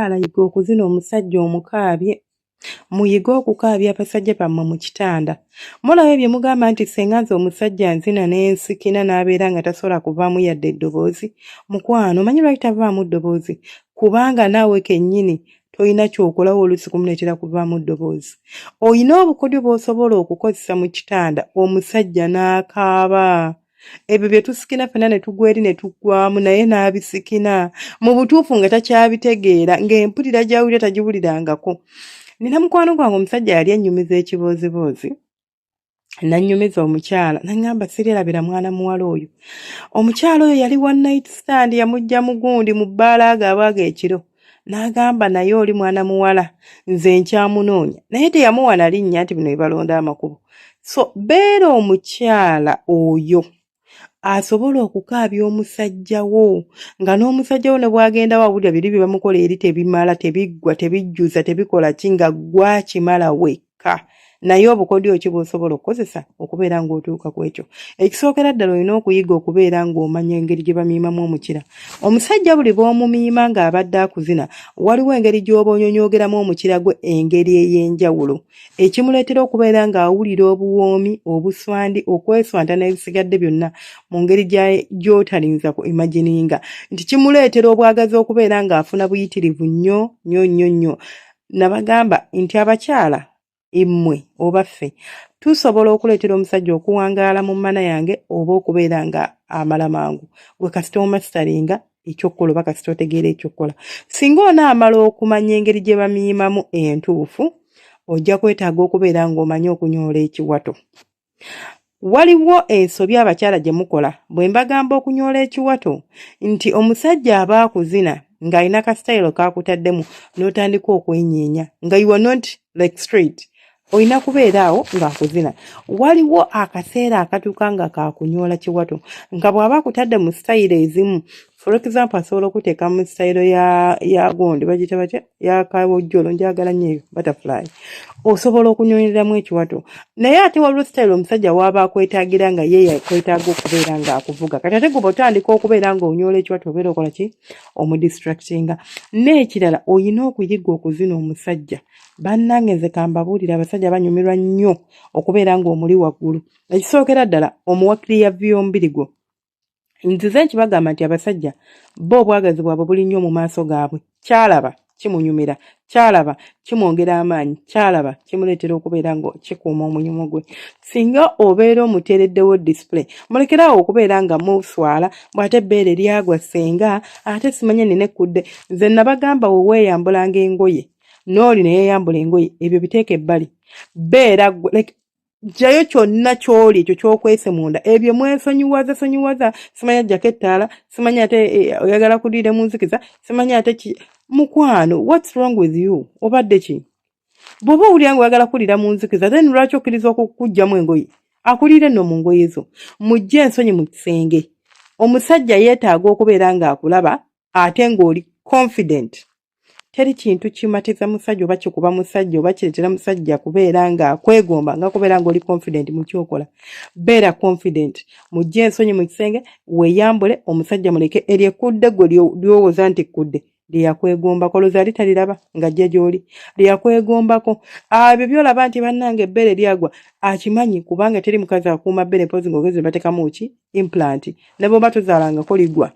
Abakyala yiga okuzina omusajja omukaabye. Muyige okukaabya abasajja bammwe mu kitanda. Mulaba bye mugamba nti ssenga nze omusajja nzina ne nsikina n'abeera nga tasobola kuvaamu yadde eddoboozi. Mukwano omanyi lwaki tavaamu ddoboozi? Kubanga naawe kennyini tolina ky'okolawo oluusi kumuleetera kuvaamu ddoboozi. Olina obukodyo bw'osobola okukozesa mu kitanda omusajja n'akaaba. Ebyo bye tusikina ffenna ne tugwa eri ne tuggwamu naye n'abisikina mu butuufu nga takyabitegeera, ng'empulira gy'awulira tagiwulirangako. Nina mukwano gwange omusajja yali annyumiza ekibooziboozi, n'annyumiza omukyala n'aŋŋamba siryerabira mwana muwala oyo. Omukyala oyo yali one night stand, yamuggya mu gundi mu bbaala ago abaaga ekiro. N'agamba naye oli mwana muwala nze nkyamunoonya, naye teyamuwa na linnya nti bino bye balonda amakubo. So beera omukyala oyo asobola okukaabya omusajja wo, nga n'omusajja wo ne bw'agenda wawulira biri bye bamukola eri tebimala, tebiggwa, tebijjuza, tebikola ki, nga gw'akimala wekka. Naye obukodyo ki bw'osobola okukozesa okubeera ng'otuuka ku ekyo? Ekisookera ddala olina okuyiga okubeera ng'omanya engeri gye bamiimamu omukira. Omusajja buli bw'omumiima ng'abadde akuzina, waliwo engeri gy'oba onyonyoogeramu omukira gwe engeri ey'enjawulo ekimuleetera okubeera ng'awulira obuwoomi, obuswandi, okweswanta n'ebisigadde byonna mu ngeri gy'otalinza ku imagininga nti kimuleetera obwagazi okubeera ng'afuna buyitirivu nnyo nnyo nnyo nnyo. Nabagamba nti abakyala immwe oba ffe tusobola okuleetera omusajja okuwangaala mu mmana yange oba okubeera nga amala mangu. Gwe kasita omasitaringa ekyokukola oba kasita otegeera ekyokukola. Singa onaamala okumanya engeri gye bamiimamu entuufu, ojja kwetaaga okubeera ng'omanyi okunyoola ekiwato. Waliwo ensobi abakyala gye mukola bwe mbagamba okunyoola ekiwato nti omusajja aba akuzina ng'alina ka sitayiro k'akutaddemu n'otandika okwenyeenya nga you are not like straight. Olina kubeera awo ng'akuzina. Waliwo akaseera akatuuka nga kakunyoola kiwato nga bw'aba akutadde mu sitayiro ezimu, for example asobola okuteeka mu sitayiro ya gundi bagiyita batya, ya kawojjolo, njagala nnyo eyo butterfly, osobola okunyonyereramu ekiwato. Naye ate waliwo sitayiro omusajja waaba akwetaagira nga ye yakwetaaga okubeera ng'akuvuga. Kati ate gwe bw'otandika okubeera ng'onyoola ekiwato obeera okola ki? Omudistractinga. N'ekirala olina okuyiga okuzina omusajja. Bannange nze kambabuulire, abasajja banyumirwa nnyo okubeera ng'omuli waggulu. Ekisookera ddala omuwa clear view y'omubiri gwo. Nzize nkibagamba nti abasajja bo obwagazi bwabwe buli nnyo mu maaso gaabwe. Kyalaba kimunyumira, kyalaba kimwongera amaanyi, kyalaba kimuleetera okubeera nga kikuuma omunyumo gwe. Singa obeera omuteereddewo display, mulekere awo okubeera nga muswala bw'ate ebbeere lyagwa ssenga ate simanya nina ekkudde. Nze nabagamba we weeyambulanga engoye n'oli ne yeeyambula engoye, ebyo biteeke ebbali. Beera ggwe like ggyayo kyonna ky'oli ekyo ky'okwese munda, ebyo mwesonyiwaza sonyiwaza, simanya ggyako ettaala, simanya ate oyagala kuliira mu nzikiza, simanya ate ki. Mukwano, what's wrong with you? Obadde ki? Bw'oba owulira nga oyagala kuliira mu nzikiza, then lwaki okkiriza okukuggyamu engoye? Akuliire nno mu ngoye zo. Muggye ensonyi mu kisenge. Omusajja yeetaaga okubeera ng'akulaba ate ng'oli confident. Teri kintu kimatiza musajja oba kikuba musajja oba kireetera musajja kubeera ng'akwegomba nga kubeera ng'oli confident mu ky'okola. Beera confident, muggye ensonyi mu kisenge, weeyambule, omusajja muleke eryo ekkudde ggwe ly'owoza nti kkudde lye yakwegombako, olowooza yali taliraba ng'ajja gy'oli lye yakwegombako. Ebyo by'olaba nti bannange ebbeere lyagwa, akimanyi kubanga teri mukazi akuuma bbere mpozzi ng'ogezi ne bateekamu ki implant, ne bw'oba tozaalangako ligwa.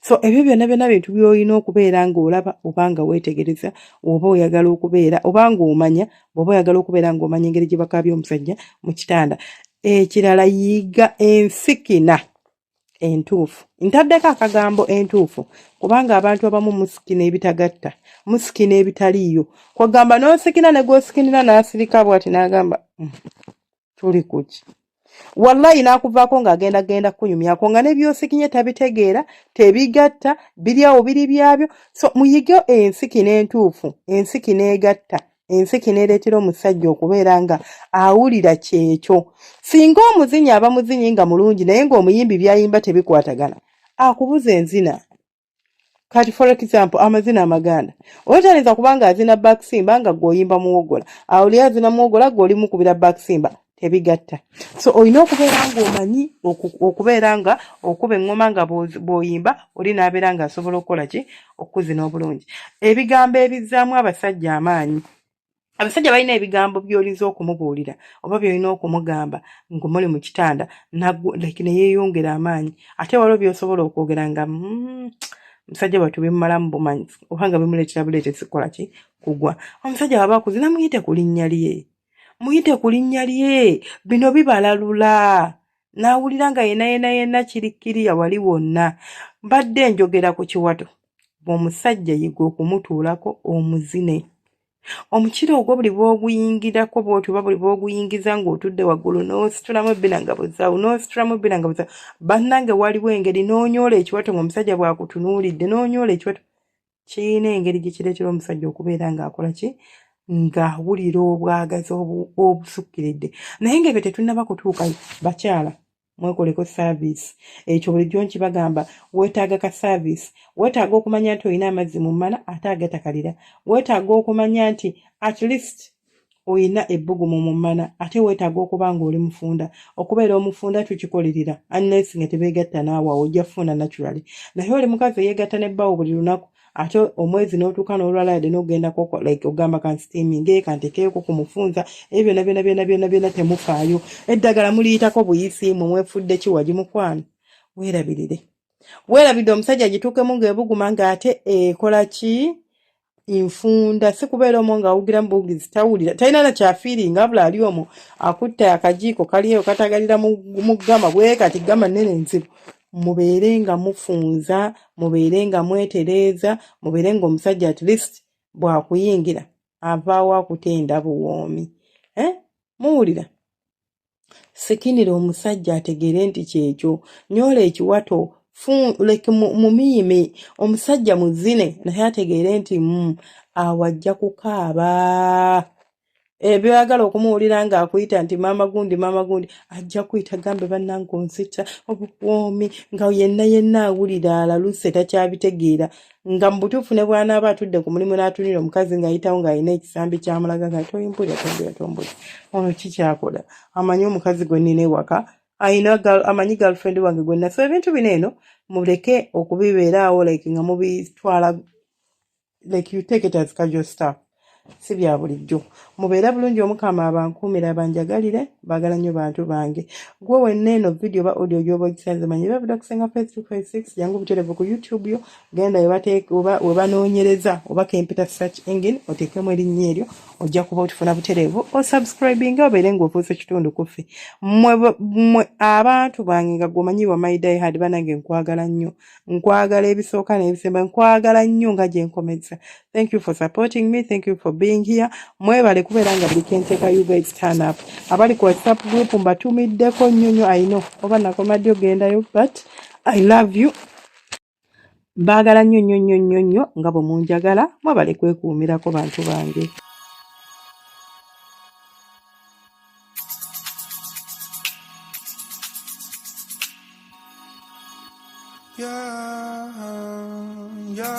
So ebyo byonna byonna bintu by'olina okubeera ng'olaba oba nga weetegereza oba oyagala okubeera oba ng'omanya bw'oba oyagala okubeera ng'omanya engeri gye bakaabya omusajja mu kitanda. Ekirala yiga ensikina entuufu. Ntaddeko akagambo entuufu kubanga abantu abamu musikina ebitagatta, musikina ebitaliiyo. Kwegamba n'osikina ne gw'osikinira n'asirika bw'ati n'agamba tuli ku ki? Wallayi n'akuvaako ng'agenda genda kukunyumyako nga ne by'osikinye tabitegeera, tebigatta, biri awo biri byabyo. So muyige ensikina entuufu, ensikina egatta, ensikina ereetera omusajja okubeera nga awulira kyekyo. Singa omuzinyi aba muzinyi nga mulungi naye ng'omuyimbi by'ayimba tebikwatagana, akubuza enzina. Kati for example amazina amaganda oyo tayinza kubanga azina bakisimba nga ggwe oyimba muwogola, awo oli azina muwogola ggwe oli mukubira bakisimba. Tebigatta. So olina okubeera ng'omanyi okubeera nga okuba eŋŋoma nga bw'oyimba oli n'abeera ng'asobola okukola ki? Okukuzina obulungi. Ebigambo ebizzaamu abasajja amaanyi. Abasajja balina ebigambo by'olinza okumubuulira oba by'olina okumugamba nga muli mu kitanda like ne yeeyongera amaanyi. Ate waliwo by'osobola okwogera nga musajja wattu bimumalamu bumanyi oba nga bimuleetera buleetezi kukola ki? Kugwa. Omusajja bw'aba akuzina muyite ku linnya lye. Muyite ku linnya lye. Bino bibalalula. N'awulira nga yenna yenna yenna kiri kkiriya wali wonna. Mbadde njogera ku kiwato. Omusajja yiga okumutuulako omuzine. Omukira ogwo buli bw'oguyingirako bw'otyo oba buli bw'oguyingiza ng'otudde waggulu n'ositulamu ebbina nga buzaawo n'ositulamu ebbina nga buzaawo. Bannange waliwo engeri n'onyoola ekiwato ng'omusajja bw'akutunuulidde n'onyoola ekiwato kirina engeri gye kireetera omusajja okubeera ng'akola ki? Ng'awulira obwagazi obusukkiridde. Naye ng'ebyo tetunnaba kutuukayo bakyala mwekoleko service. Ekyo bulijjo nkibagamba, weetaaga ka service. Weetaaga okumanya nti olina amazzi mu mmana ate agatakalira. Weetaaga okumanya nti at least olina ebbugumu mu mmana ate weetaaga okuba ng'oli mufunda. Okubeera omufunda tukikolerera unless nga tebeegatta naawe awo ojja kufuna naturally. Naye oli mukazi eyeegatta ne bbaawo buli lunaku ate omwezi n'otuuka n'olwala yadde n'okugendako like ogamba kansitiiminge kantekeeko ku mufunza ebyo byonna byonna byonna byonna byonna temufaayo. Eddagala muliyitako buyisi mwe mwefudde kiwagi mukwano. Weerabirire. Weerabidde omusajja agituukemu ng'ebuguma ng'ate ekola ki? Nfunda si kubeera omwo ng'awugira mu buwugizi tawulira talina na kyafiiringa wabula ali omwo akutte akajiiko kali eyo katagalira mu ggama bwe kati ggama nnene nzibu. Mubeere nga mufunza, mubeere nga mwetereeza, mubeere ng'omusajja at least bw'akuyingira avaawo akutenda buwoomi. Eh? Muwulira? Sikinira omusajja ategeere nti kyekyo. Nyoola ekiwato, like mumiime omusajja muzine naye ategeere nti awo ajja kukaaba. Ebyoyagala okumuwulira ng'akuyita nti maama gundi maama gundi ajja kuyita gambe bannange onzita obuwoomi nga yenna yenna awulira alaluse takyabitegeera. Nga mu butuufu ne bw'anaaba atudde ku mulimu n'atunira omukazi ng'ayitawo ng'alina ekisambi kyamulaga nga toyimbulira tombulira tombulira ono ki kyakola amanyi omukazi gwe nnina ewaka alina amanyi girlfriend wange gwe nna. So ebintu bino eno muleke okubibeeraawo like nga mubitwala like you take it as casual stuff. Si bya bulijjo. Mubeere bulungi Omukama abankuumire abanjagalire baagala nnyo bantu bange. Gwe wenna eno video oba audio gy'oba ogisanze manya ebabidde okusenga face 256 jangu butereevu ku YouTube yo genda we banoonyereza oba kempita search engine oteekemu erinnya eryo ojja kuba otufuna butereevu osubscribinga obeere ng'ofuuse kitundu ku ffe. Mmwe abantu bange nga gwe omanyi wa my die hard banange nkwagala nnyo. Nkwagala ebisooka n'ebisemba, nkwagala nnyo nga gye nkomezza. Thank you for supporting me, thank you for being here. Mwebale kubeera nga buli kenteeka you guys turn up. Abali ku WhatsApp group mbatumiddeko nnyo nnyo, I know oba nakoma ddi ogendayo but I love you. Mbaagala nnyo nnyo nnyo nnyo nnyo nga bwe munjagala, mwebale kwekuumirako bantu bange. Yeah, yeah.